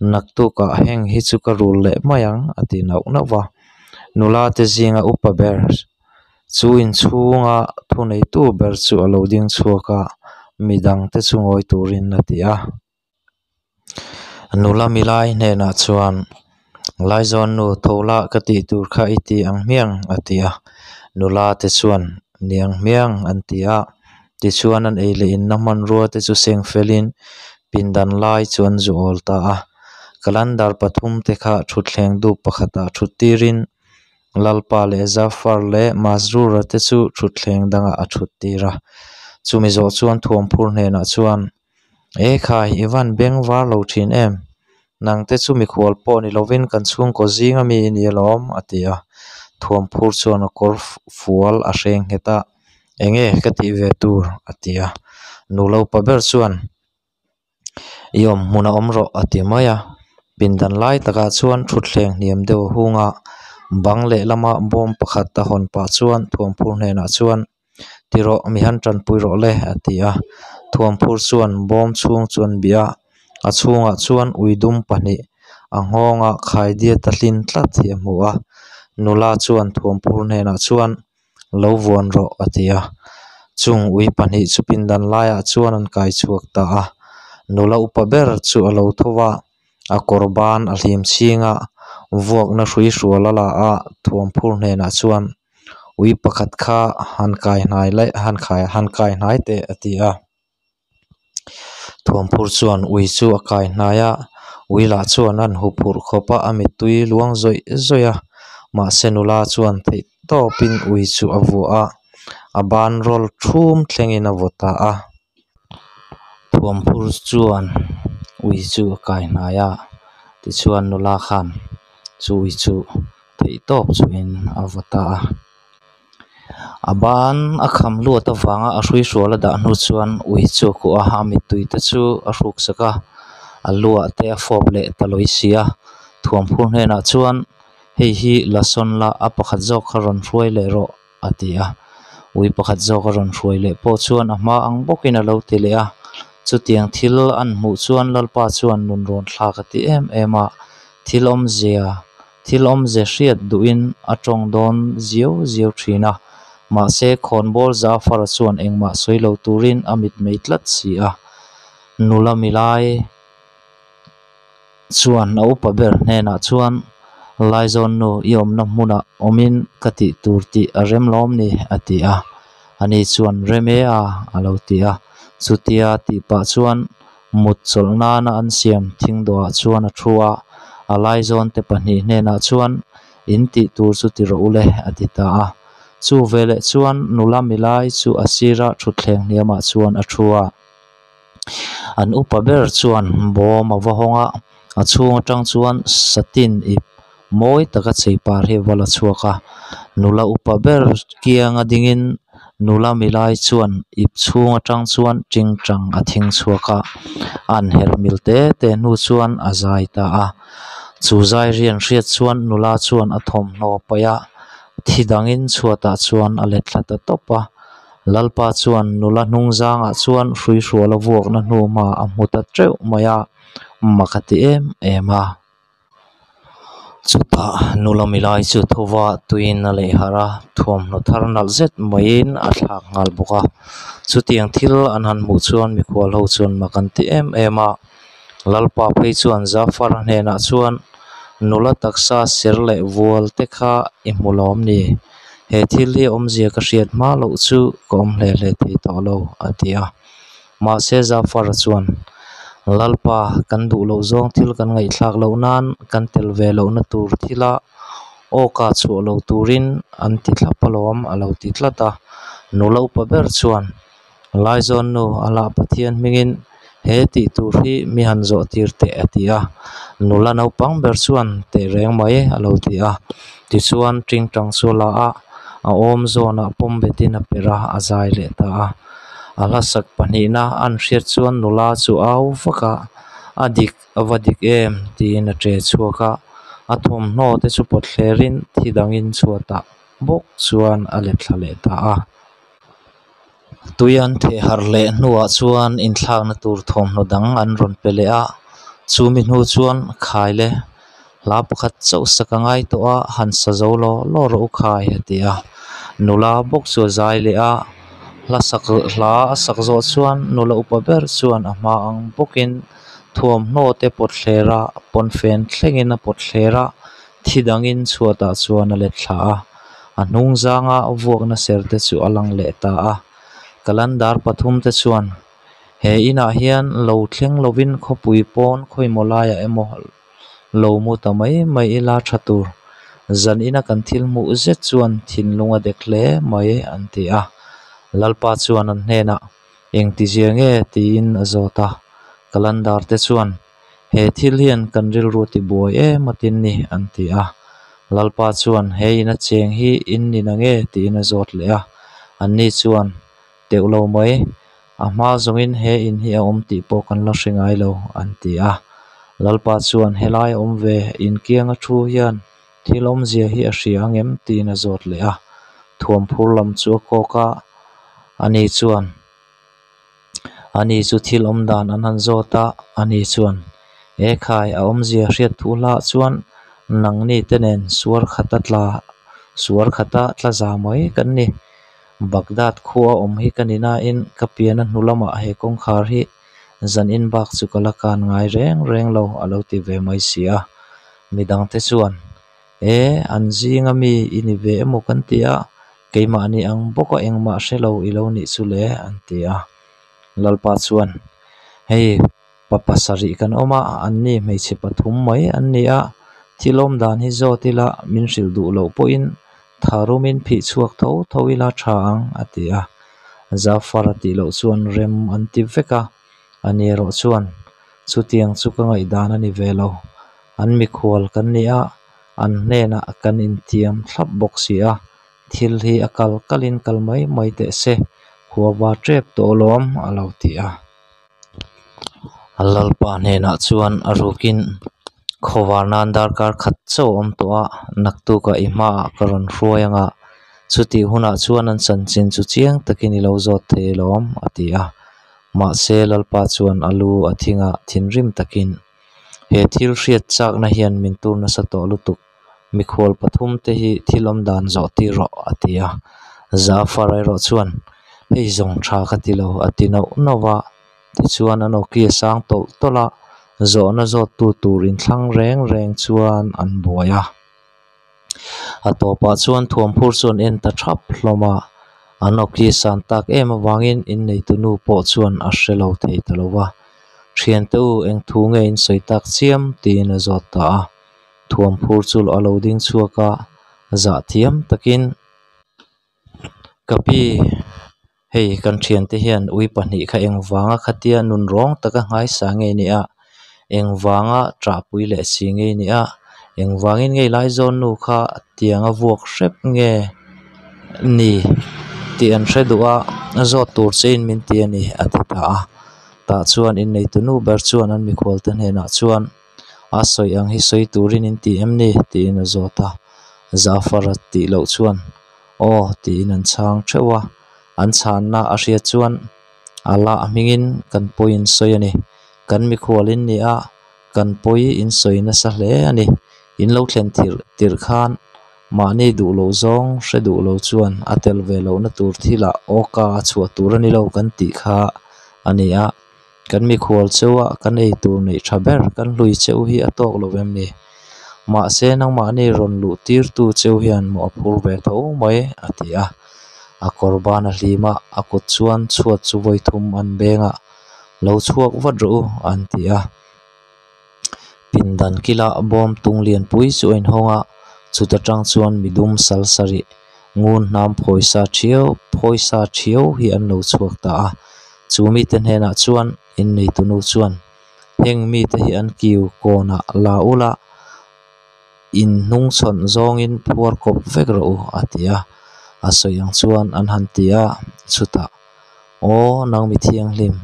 A: Naktukah heng hi chu ka rul leh mai ang a ti nauh nauh va. Nula te zinga upa ber chu inchhunga thuneitu ber chu a lo ding chhuak a, midangte chu ngawi turin a ti a. Nula milai hnenah chuan, Laizawn nu tho la ka tih tur kha i ti ang hmiang a ti a. Nula te chuan, Ni ang hmiang an ti a. Tichuan an ei leh inna hmanrua te chu seng felin pindan lai chu an zu awl ta a. Kalandar pathum te kha thutthleng dup pakhatah thut tirin Lalpa leh Zafar leh Masroor-a te chu thutthleng dangah a thut tir a. Chumi zawh chuan Thuamphur hnenah chuan, E khai, i van beng var lo thin em? Nang te chu mikhual pawh ni lovin kan chhungkaw zinga mi i ni alawm, a ti a. Thuamphur chuan a kawr fual a hreng nghet a, Enge ka tih ve tur? a ti a. Nula upa ber chuan, I awm hmun a awm rawh a ti mai a. Pindan lai takah chuan thutthleng hniam deuh a hung a, bang lehlama bawm pakhat a hawn pah chuan Thuamphur hnenah chuan, Ti rawh, mi han tanpui rawh le a ti a. Thuamphur chuan bawm chhung chu an bih a, a chhungah chuan ui dum pahnih a nghawnga khaidiat a hlin tlat hi a hmu a. Nula chuan Thuamphur hnenah chuan, Lo vuan rawh a ti a. Chung ui pahnih chu pindan laiah chuan an kai chhuak ta a. Nula upa ber chu a lo tho va, a kawr ban a hlim chhing a, vuakna hrui hrual a la a, Thuamphur hnenah chuan ui pakhat kha han kai hnai leh han khai han kai hnai teh a ti a. Thuamphur chuan ui chu a kai hnai a, ui lah chuan an huphurh khawp a, a mittui luang zawih zawih a. Mahse nula chuan theih tawpin ui chu a vuah a, a ban rawl thum thlengin a vaw ta a. Thuamphur chuan ui chu a kai hnai a, tichuan nula khan chu ui chu theih tawp chuhin a vaw ta a. A ban a kham luat avanga a hruihrual a dah hnu chuan ui chu a kuah a, a mittui te chu a hruk sak a, a luah te a fawp leh ta lawi si a. Thuamphur hnenah chuan, Hei hi la sawn la, a pakhat zawk kha rawn hruai leh rawh, a ti a. Ui pakhat zawk a rawn hruai leh pawh chuan a hma ang bawkin a lo ti leh a. Chutiang thil an hmuh chuan Lalpa chuan nun rawn thlak a ti em em a, thil awmzia Thil awmze hriat duhin a tawng dawn ziau ziau thin a, mahse khawnbawl Zafara chuan engmah sawi lo turin a mitmei tlat si a. Nula milai chuan a upa ber hnenah chuan, Laizawn nu, i awmna hmunah awmin ka tih tur tih a rem lawm ni? a ti a. Ani chuan, Rem e a, a lo ti a. Chutia tih pah chuan Mut chawlh nana an siam thing dawhah chuan a thu a, a laizawn te pahnih hnenah chuan, In tih tur chu ti rawh u le, a ti ta a. Chu veleh chuan nula milai chu a sira thutthleng hniamah chuan a thu a. An upa ber chuan bawm a va hawng a, a chhung atang chuan satin ip mawi taka chei par hi a va la chhuak a. Nula upa ber kianga dingin nula milai chuan ip chhung atang chuan tingtang a thing chhuak a, a an herh mil te te hnu chuan a zai ta a. Chu zai rian hriat chuan nula chuan a thawmhnaw paih a, thi dangin chhuatah chuan a let thla ta tawp a. Lalpa chuan nula hnung zangah chuan hruihrual a vuakna hnu hma a hmu ta teuh mai a, mak a ti em em a. Chutah nula milai chu thuva tuiin a leh harh a, thuamhnaw thar nalh zet maiin a thlak nghal bawk a. Chutiang thil an han hmuh chuan mikhual ho chuan mak an ti em em a. Lalpa phei chuan Zafara hnenah chuan, Nula taksa ser leh vual te kha i hmu lawm ni? He thil hi a awmzia ka hriat hma loh chu ka awm hle hle thei tawh lo, a ti a. Mahse Zafar-a chuan, Lalpa, kan duh loh zawng thil kan ngaihthlak loh nan kan tel ve lohna tur thila awka chhuah lo turin an ti thlap alawm, a lo ti tlat a. Nula upa ber chuan, Laizawn nu, Allah Pathian hmingin he tih tur hi mi han zawh tir teh, a ti a. Nula naupang ber chuan, Teh reng mai, a lo ti a. Tichuan, tingtang chu a la a, a awm zawnah pawm betin a perh a, a zai leh ta a. A hlasak pahnihna an hriat chuan nula chu au vak a, A dik, a va dik em? tiin a ṭe chhuak a. A thawmhnaw te chu pawt thlerin thi dangin chhuatah bawk chuan a let thla leh ta a. Tui an theh harh leh hnuah chuan inthlakna tur thawmhnaw dang an rawn pe leh a, chumi hnu chuan khai le hla pakhat chauh sak a ngai tawh a, han sa zo law law rawh u khai a ti a. Nula bawk chu a zai leh a, hla sak hla a sak zawh chuan nula upa ber chuan a hma ang bawkin thuamhnaw te pawt thler a, pawnfen thlengin a pawt thler a, thi dangin chhuatah chuan a let thla a, a hnung zanga vuakna ser te chu a lang leh ta a. Kalandar pathum te chuan he inah hian lo thleng lovin khawpui pawn khawimaw laiah emaw lo mu ta mai mai ila tha tur. Zan ina kan thil hmuh zet chuan thinlung a dek hle mai an ti a. Lalpa chuan an hnenah Engtizia nge? tiin a zawt a. Kalandar te chuan He thil hian kan rilru a tibuai em a tin ni, an ti a. Lalpa chuan, He ina cheng hi in ni na nge? tiin a zawt leh a. Anni chuan, Teuh lo mai, a hma zawngin he in hi a awm tih pawh kan la hre ngai lo, an ti a. Lalpa chuan, Helai a awm ve, in kianga thu hian thil awmzia hi a hria ang em? tiin a zawt leh a. Thuamphur lam chu a kawk a, ani chuan, Ani chu thil awm dan an han zawt a, ani chuan, E khai, a awmzia hriat thu hlah chuan nangni te nen suar khata tla suar khata tla za mai kan ni. Baghdad khua awm hi ka ni nain ka pian a hnu lamah he kawngkhar hi zanin bak chu ka la kan ngai reng reng lo a lo ti ve mai si a. Midangte chuan, E, an zinga mi i ni ve emaw kan ti a, Keimahni ang bawka engmah hre lo i lo nih chu le, an ti a. Lalpa chuan, Hei, pa pasarih kan awm a, anni hmeichhe pathum mai an ni a, thil awm dan hi zawt ila min hrilh duh loh pawhin tharumin phih chhuak tho tho ila tha ang, a ti a. Zafar a tih loh chuan rem an ti vek a, ani erawh chuan, Chutiang chu ka ngaihdan a ni ve lo, an mikhual kan ni a, An hnenah kan intiam thlap bawk si a, thil hi a kal kalin kal mai mai teh se, khua va tep tawh alawm, a lo ti a. Lalpa hnenah chuan a rukin, Khawvar nan darkar khat chauh a awm tawh a, naktukah i hmaah ka rawn hruai ang a, chutih hunah chuan an chanchin chu chiang takin i lo zawt thei alawm, a ti a. Mahse, Lalpa chuan a lu a thingah thinrim takin, He thil hriat chakna hian min tur nasa tawh lutuk, mikhual pathum te hi thil awm dan zawh tir rawh, a ti a. Zafar erawh chuan, Hei zawng tha ka ti lo, a ti nauh nauh a. Tichuan an awki a sang tawlh tawlh a, zawhna zawttu tur inthlang reng reng chuan an buai a. A tawpah chuan thuamphur chu an en ta thap hlawm a, an awki san tak em avangin inneitu nu pawh chuan a hre lo thei ta lo va. Thiante u, eng thu nge in sawi tak chiam? tiin a zawt ta a. Thuamphur chu a lo ding chhuak a, zah thiam takin, Ka pi, hei kan thiante hian ui pahnih kha engvanga khatia nun rawng taka nghaisa ngei nia, engvanga ṭahpui leh si ngei nia, engvangin ngei Laizawn nu kha tianga vuak hrep nge ni tih an hre duh a, zawt tur chein min ti a ni, a ti ta a. Tah chuan inneitu nu ber chuan an mikhualte hnenah chuan, A sawi ang hi sawi turin in ti em ni? tiin a zawt a. Zafar a tih loh chuan, Aw, tiin an chhang theuh a. An chhanna a hriat chuan, Allah hmingin kan pawi in sawi a ni. Kan mikhual in ni a, kan pawi in sawi nasa hle a ni. In lo thlen thirh tirh khan mahni duh loh zawng hre duh lo chuan a tel ve lohna tur thilah awka a chhuah tur a ni lo kan tih kha a ni a. Kan mikhual cheu a, kan ei tur neih tha ber kan hlui cheu hi a tawk lo em ni? Mahse nangmahni rawn luh tirtu cheu hian mawh a phur ve tho mai, a ti a. A kawr ban a hlim a, a kut chuan chhuat chu vawi thum an beng a, Lo chhuak vat rawh u, an ti a. Pindan kila bawm tung lianpui chu a inhawng a, chuta tang chuan midum sal sarih ngun hnam phawisa thiau phawisa thiau hi an lo chhuak ta a. Chu mite hnenah chuan inneitunu chuan, Heng mite hi an kiu kawnah la ula, in hnungchhawn zawngin phuar kawp vek rawh u, a ti a. A sawi ang chuan an han ti a, chutah, Aw, nang mi thianghlim,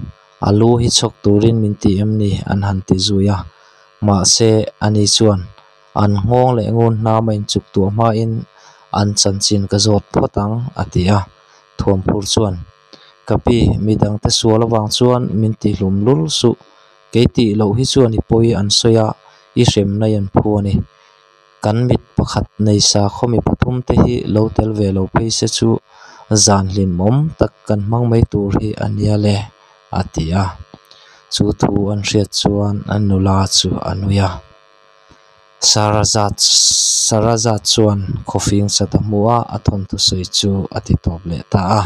A: a lu hi chhawk turin min ti em ni? an han ti zui a. Mahse, ani chuan, An nghawng leh ngun hnam a inchuk tuah hmain an chanchin ka zawt phawt ang, a ti a. Thuamphur chuan, Ka pi, midangte sual avang chuan min tihlum lul suh. Kei tih loh hi chuan i pawi an sawi a, i hremna i an phu a ni. Kan mit pakhat nei sakhaw mi pathum te hi lo tel ve lo phei se chu zan hlimawm tak kan hmang mai tur hi a nia le, a ti a. Chu thu an hriat chuan a nula chu a nui a. Saraza chuan khawfing chat a hmu a, a thawnthu sawi chu a ti tawp leh ta a.